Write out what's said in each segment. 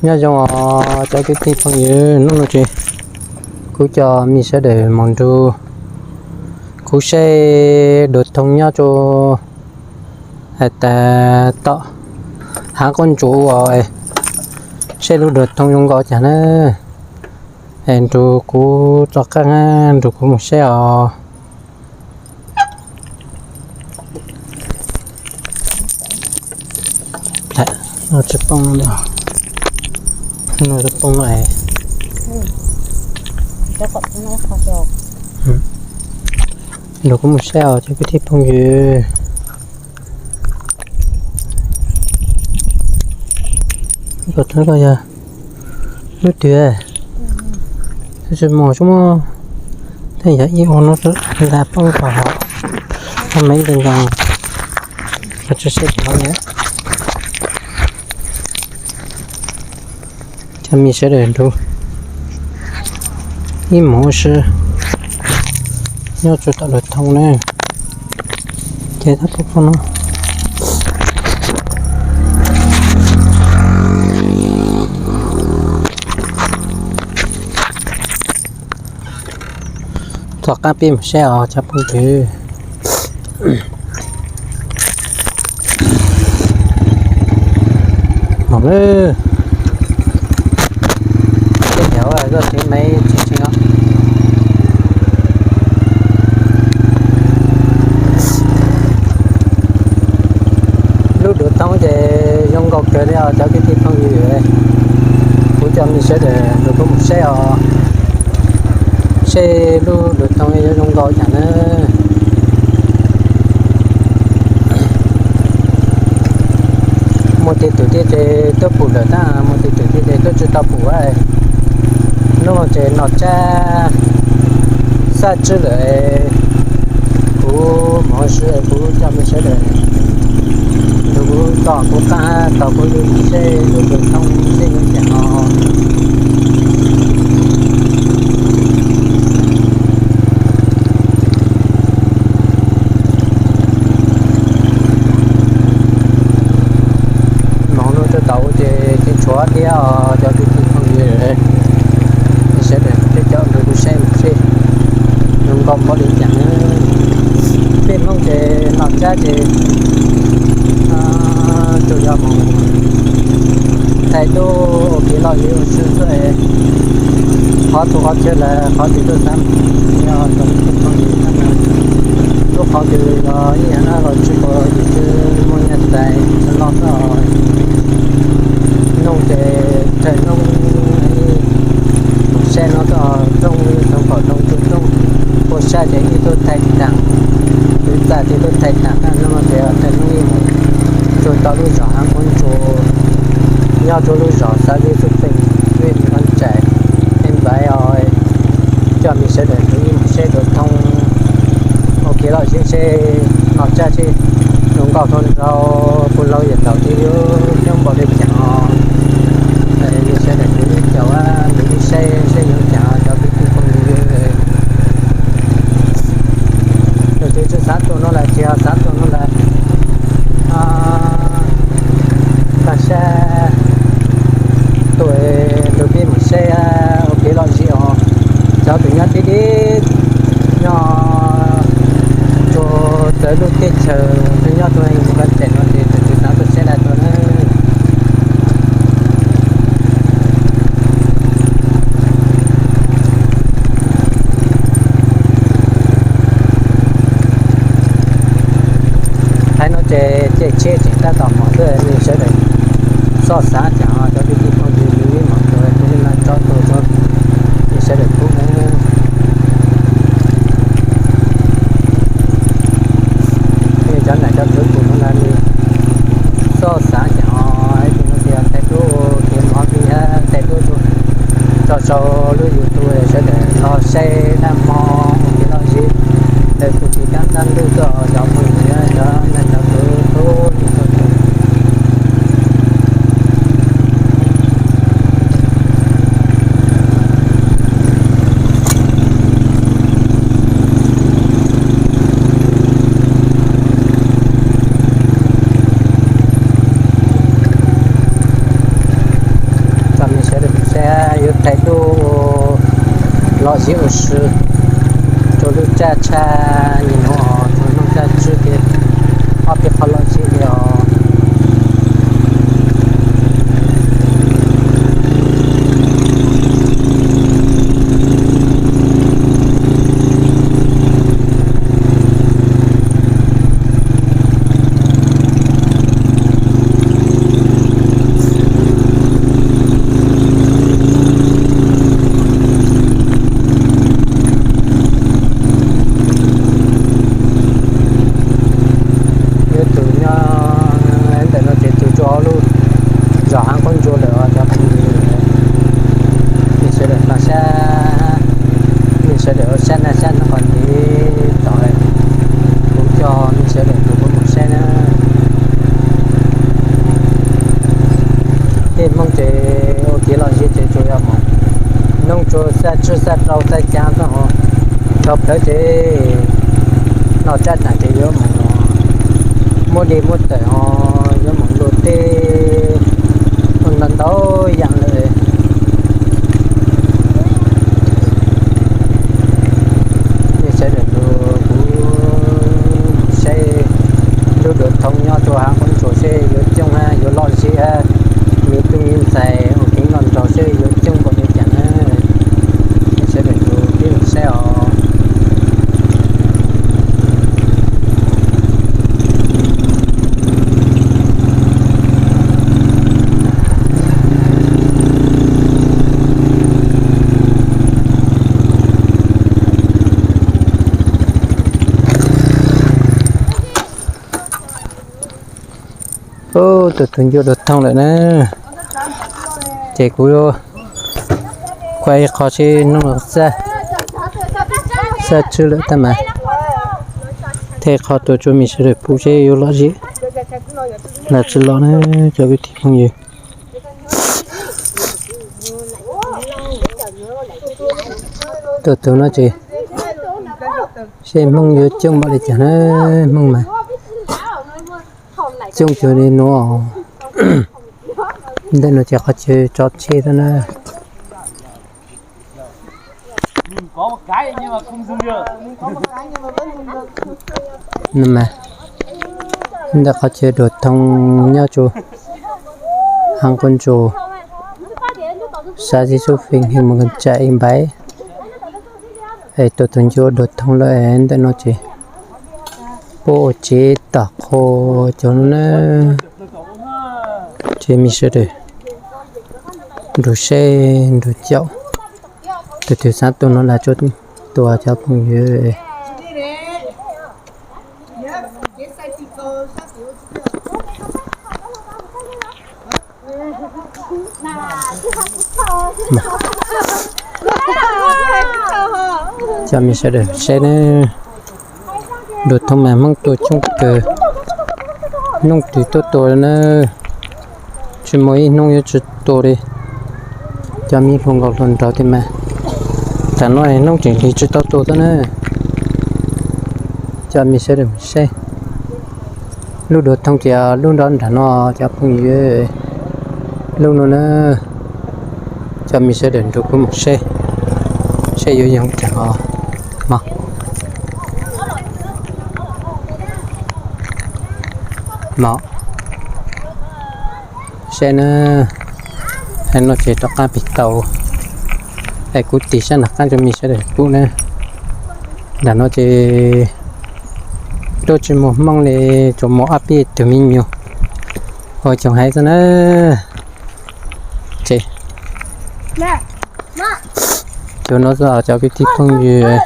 Nyob zoo os cov kwv tij phooj ywg, hnub no ces kuv coj mej sawv daws mus nrug kuv saib duav thoob nyob rua has tas tom haav qub ntsuas ua saib lub duav thoob zoo nkaus caag na. Es nrug kuv rov qaab, nrug kuv mus saib os. Nrug kuv mus saib os cov kwv tij phooj ywg. Koj yog lub twg? Tsis mus, tsis muaj tej yog ib ua no nta poob rau hauv, tau me ib nta nkaus, tsis seb hauv na. Coj mej sawv daws nrug ib mus ua si nyob rua tom duav thoob na. Ces tab tom no rov qaab peb mus saib os cov phooj ywg. Mus lawm. Tej yam koj tsev me tseem tseem os. Lub duav thoob ces zoo nkaus kawg li os cov kwv tij phooj ywg. Kuv coj mej sawv daws nrug kuv mus saib os, seb lub duav thoob yuav zoo nkaus caag na. Muaj tej tug thiaj tseem tuaj pum lawm tab, muaj tej tug thiaj tseem tuaj tsis tau pum. Hnub no ces nom tsab xaj tswb lawm, kuv mus ua si, kuv coj mej sawv daws nrug kuv tog kuv qaab tog kuv lug seb lub duav thoob seb yuav caag os. Moog lug rua tau ces tseem tshuav thiab os cov kwv tij phooj ywg. Sawv daws peb coj nrug kuv saib mus seb zoo nkaus npaum li caag. Peb Hmoob ces nom tsab ces tsuas yog mus thaij lub ua kev lom zem ua si xwb. Qhov txhua qhov chaw lawm qhov twg tuaj xav mus, yog tau lub qhov twg los ib yam no los tsis pom yus twb muaj nyiaj tais loj xwb os. Noog ces thaij noog, mus saib no txog rooj, txog pom rooj tsuj rooj, puab saib ces ib tug thaij taag, tug txaj tug thaij taag, hnub no ces thaij noog ib mus rua tau lub zog haav qub ntsuas nyob rua lub zog xav vij xub peem vij nqaj tsaim, peb npaiv os, coj mej sawv daws nrug ib mus saib duav thoob ua kev lom zem seb nom tsab seb zoo nkaus tau nrau puj laug yawm laus thiab yuav coob npaum li caag os. Mej sawv daws nrug ib caum nrug ib saib seb yuav caag cov kwv tij phooj ywg. Tus twg tsis xav tuaj no lawm, tsis xav tuaj no lawm, tag sab tuaj nrug peb mus saib ua kev lom zem os. Cov tus nyob tib tib nyob rua txawv lub teb chaws, nyob rua nqaj tsaim no ces tus twg xav tuaj saib dai tuaj nawb. Thaum no ces caij tsheb tseem tab tom mus xwb, mej sawv daws txhob xav caag, cov kwv tij phooj ywg, mej mog, kuv le nuav tso tau rua mej sawv daws pum nawb. Mej cov nam cov txwv pum nuav lawm mej txhob xav caag, ib tug nuav ces thaij duab kev mov kev hab thaij duab rua tso sau lub YouTube sawv daws los saib dab mog ua kev lom zem. Ntawm kuv tsis kaab dab ntuj tuaj cov phooj ywg, cov nam cov txwv pum Yuav thaij duj los zib ua si rau lub tsaj tshaj nim no, rau lub tsaj tswb thiab ob peb qho los zib li os. Yuav tus nyob ntawm no ces tus tsuas hauv lub zos Haav Qub Ntsuas lawm os cov phooj ywg. Nej sawv daws no sab, nej sawv daws ua sab naj sab noj qhov ntxiv tod, kuv coj nej sawv daws tus kuv mus saib na. Tej Hmoob ces ua kev lom zem ces tsuas yog mus noob tsua xaj tswb xaj rau xaj caav xwb os. Dhau plaws ces noj tsab tas ces yuav mus muab dej muab tawm os, yuav mus luaj teb, ua ntau ntau yam lawm. Nej sawv daws tus kuv saib lub duav thoob nyob rau Haav Qub Ntsuas seb yuav coob hab yuav lom zem hab, me tub me ntxhais ua kev noj nrog seb yuav coob npaum li cas na. Nej sawv daws tus peb mus saib os. Ub, tus tus ncua duav thoob lawm na. Ces kuv kuaj ib qho seb noob xaj, xaj tswb lawm tab mas, tej qho tuaj tsuav me sawv daws pum seb yuav lom zem los tsis lom na cov kwv tij phooj ywg. Tuaj tus no ces seb Hmoob yuav coob npaum li cas na, Hmoob mas coob cuag li nuav. Ntawm no ces qhov chaw tso tsheb xwb na. Ntawm qhov chaw duav thoob nyob rua Haav Qub Ntsuas, xav zib xub feem heej moos kas tsam ib npaib. Es tuaj tus ncua duav thoob lawm ntawm no ces puab ua tsev tom qhua cov no na. Ces mej sawv daws nrug saib nrug caum. Tus twg xaav tuaj no lawm tuaj cov phooj ywg. Cov mej sawv daws saib na, duav thoob mas Hmoob tua coob kawg, hnub twg tuaj tua na, tsis muaj ib hnub yuav tsis tua li. Cov mej hluas nkauj hluas nraug tiag mas, tam no hnub tseem hli tsis tau tua xwb na. Cov mej sawv daws saib, lub duav thoob ces lub nrov nram no cov phooj ywg, lub no na. Cov mej sawv daws nrug kuv mus saib, saib yuav yoog tseem os. Mog, mog, saib na, no ces rov qaab peg tau, es kuv tig sab nram qaab rua mej sawv daws pum na. Nram no ces tuaj tsis muaj Hmoob li, tsuas muaj ob peb tug me nyuam ua chooj haiv xwb na. Ces cov no xwb cov kwv tij phooj ywg,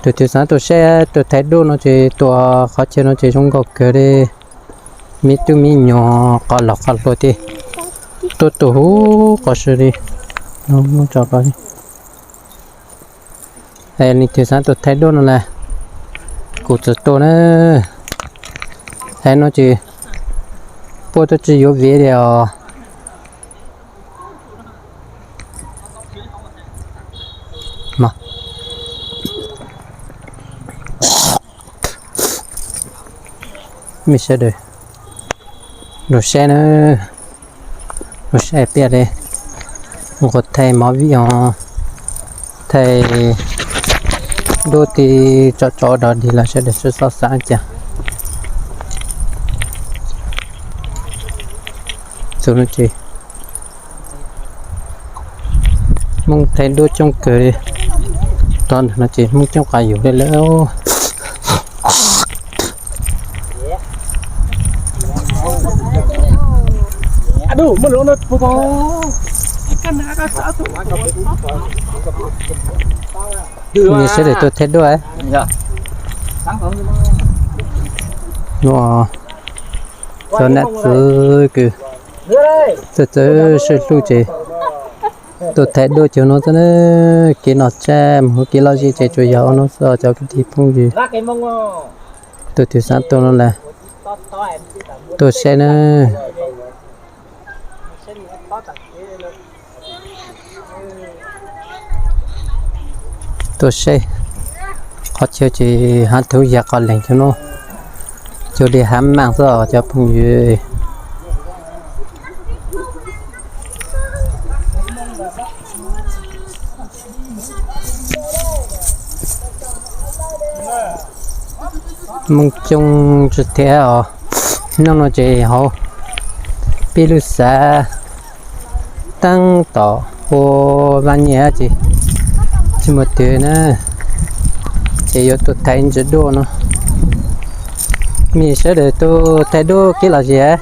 tus twg xaav tuaj saib tuaj thaij duab no ces tuaj qhov chaw no ces zoo nkauj kawg li. Me tub me nyuam qos laug qos hluas tej tuaj tua huv qos sw li. Es leej twg xaav tuaj thaij duab no na, kuv txawm tuaj na. Es no ces puab tuaj tsis yuav viv li os. Mej sawv daws lug saib na, lug saib piaj li. Nqua thaij mov vij os, thaij duab ti tso tso dog dig los sawv daws sib xov xav cas. Txug no ces Hmoob thaij duab coob kawg li, tod ntawm no ces Hmoob coob qas yus li lawm. Mej sawv daws tuaj thaij duab. Cov nam txwv kws txawj txawj sib hlub ces tuaj thaij duab cov no xwb na. Kev noj tsab mus kev lom zem ces tsuas yog ua no xwb cov kwv tij phooj ywg. Tuaj twg xav tuaj no las tuaj saib na. Tuaj saib qhov chaw ces hav thuv yag qos leeg cov no, cua li hav maaj xwb os cov phooj ywg. Hmoob coob tsis thiab os. Hnub no ces hauv peb lub xav taab tom ua vaaj nyaj ces tsis muaj twg na, ces yuav tuaj thaij ntsis duab no. Mej sawv daws tuaj thaij duab kev lom zem.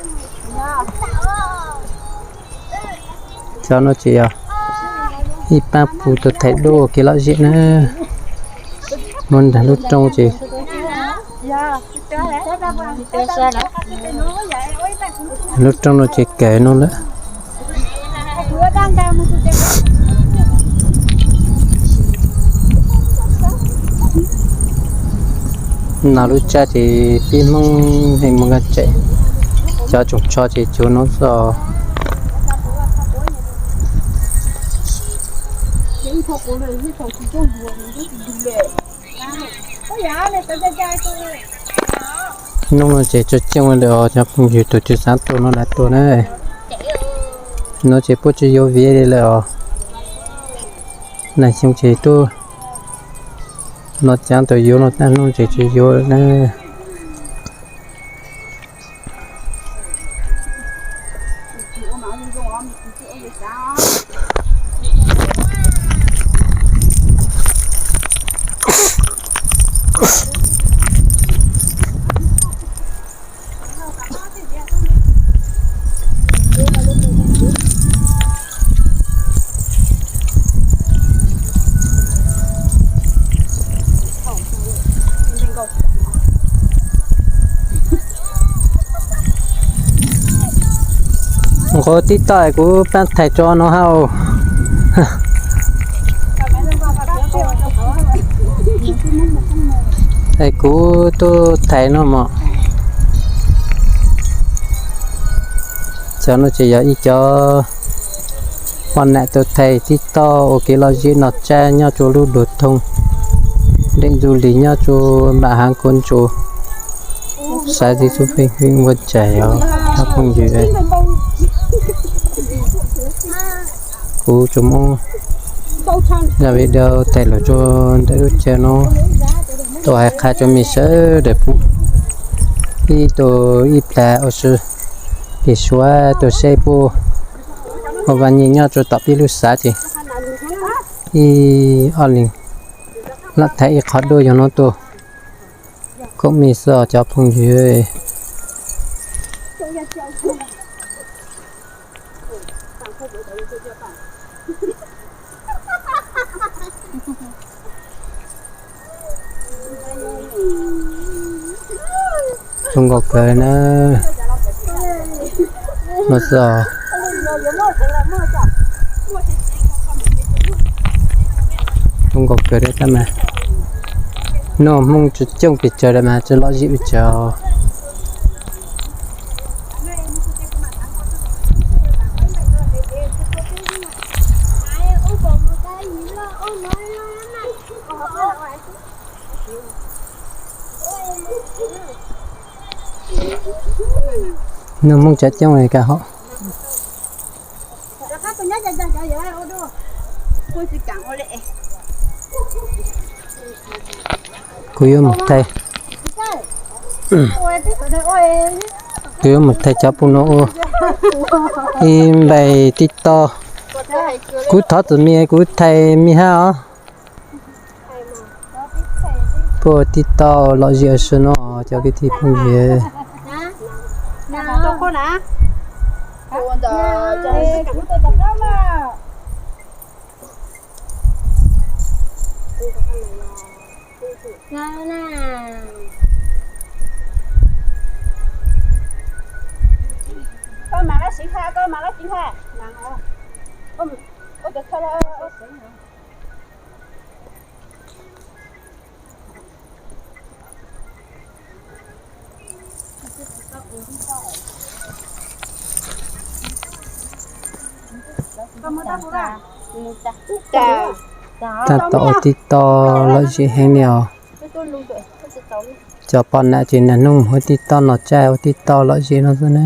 Cov no ces yog ib paab pug tuaj thaij duab ua kev lom zem na. Muab nraag lub rooj ces, lub rooj no ces kawg no lawm. No lub tsab ces peb Hmoob yeej muaj nkauj tsem, cov tsoos tsho ces cuag no xwb. Hnub no ces tsuas coob lawm os cov phooj ywg, tus tsis xav tuaj no las tuaj na. No ces puab tsis yuav viv li lawm os. Nag xyoo ces tuaj no caav tau yuav no, tag hnub ces tsis yuav na. Nqua tib toj es kuv paab thaij tso no hab. Es kuv tuaj thaij no mog. Cov no ces yog ib cov poj nam tuaj thaij tib toj ua kev lom zem noj tsab nyob rua lub Luas Thooj, deem du lis nyob rua npam haav Kuab Ntsuas, xav tib txuj pheej pheej ua tsaig os cov phooj ywg. Kuv tsuas muab zaj video thaij lug rua ntawm lub chaw no tuaj hais qha rua mej sawv daws pum ib tug ib plag ua si, pem suav tuaj saib puab ua vaaj nyaj nyob rua tom peb lub xav ces ib ob leeg lam thaij ib qho duab yog no tuaj koom mej xwb os cov phooj ywg. Zoo nkauj kawg na. No xwb os. Zoo nkauj kawg li tab mas. Nuav Hmoob tsi coob pes tsawg li mas tsi lom zem pes tsawg. Nuav Hmoob tsi coob li kag hom. Kuv yuav mus thaij, kuv yuav mus thaij cov pub no ua ib npaim TikTok. Kuv thov txim me, kuv thaij me hab os. Puag TikTok lom zem sw no cov kwv tij phooj ywg. Tab tom ua TikTok lom zem heev li os. Cov poj niam ces niaj hnub mus ua TikTok no, tsaib ua TikTok lom zem no xwb na.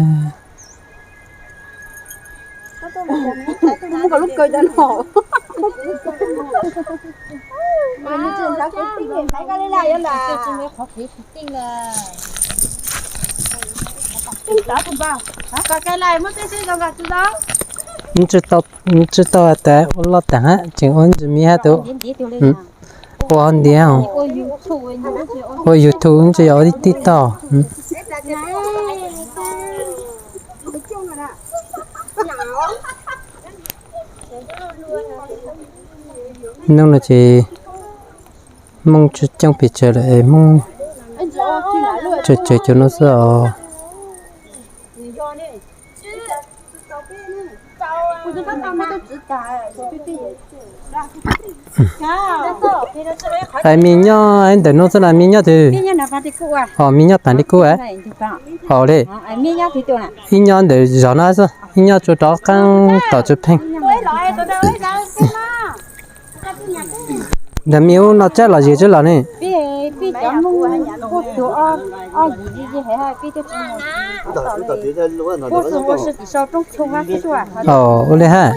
Tsis tau tas ua loj tas hab, tseem ua ntsis mi hab tus. Ua ntiav, ua YouTube tsis yog ua TikTok. Hnub no ces Hmoob tsis coob pes tsawg lawm es Hmoob tsawg tsawg cov no xwb os. Hais me nyob ntawm no xwb las, me nyob twg? Os, me nyob Pam Li Kub. Os li, ib nyob ntawm zos no xwb, ib nyob tsuas rov qab tom Tswv Pheej. Ntawm me ub no tsaib lom zem tsis los ne? Os, ua li hab.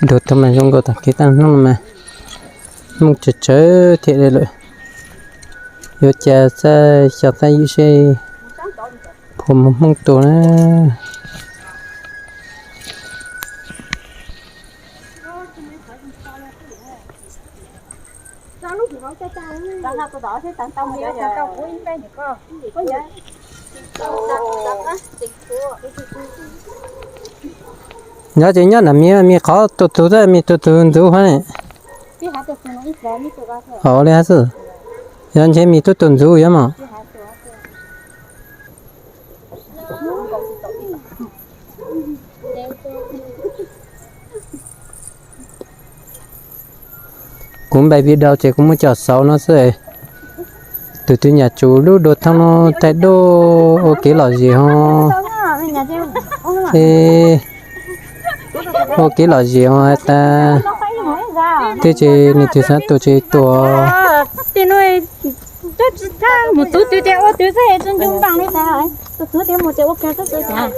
Dua tau mas zoo nkaus tag kis tag hnub no mas Hmoob tsawg tsawg thiaj li lawm. Yuav cia txaij xyov txaij ywm seb puas muaj Hmoob tuaj na. Nyob ces nyob nram mi, mi qhov tus tug, tab mi tus tug ntxuv hab ne. Ua li hab xwb. Yog ntshe mi tus tug ntxuv yuav mas. Kuv npaj video ces kuv muab coj xaus no xwb. Tus twg nyam tsum lub dua thooj no thaij duab ua kev lom zem ho, ua kev lom zem ho has tas twb tsis, nws twb xav tuaj tsis tuaj. Mus tub twg tias ua twg xwb es tsis ncu npam li tas, tus tub tias mus tias ua kag xwb xwb tas.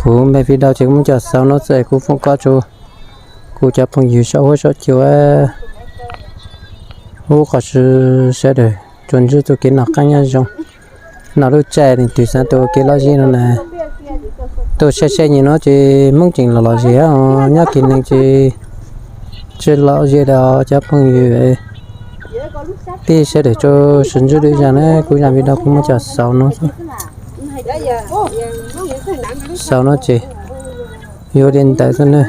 Kuv npaj video ces kuv muab coj xaus no xwb, kuv foom koob tso kuv cov phooj ywg saum huab saum cua, Ub, qhov sawv daws tsuas ntsib txoj kev noj qab nyob zoo, noj lub caij leej twg xav tuaj ua kev lom zem no na. Tuaj saib saib nyem no ces Hmoob tseem los lom zem os, nyob kev neeg ces tsis lom zem li os cov phooj ywg. Peb sawv daws tsuas ntsib lwm zaj na, kuv zaj video kuv muab coj xaus no xwb. Xaus no ces yuav li ntawd xwb na.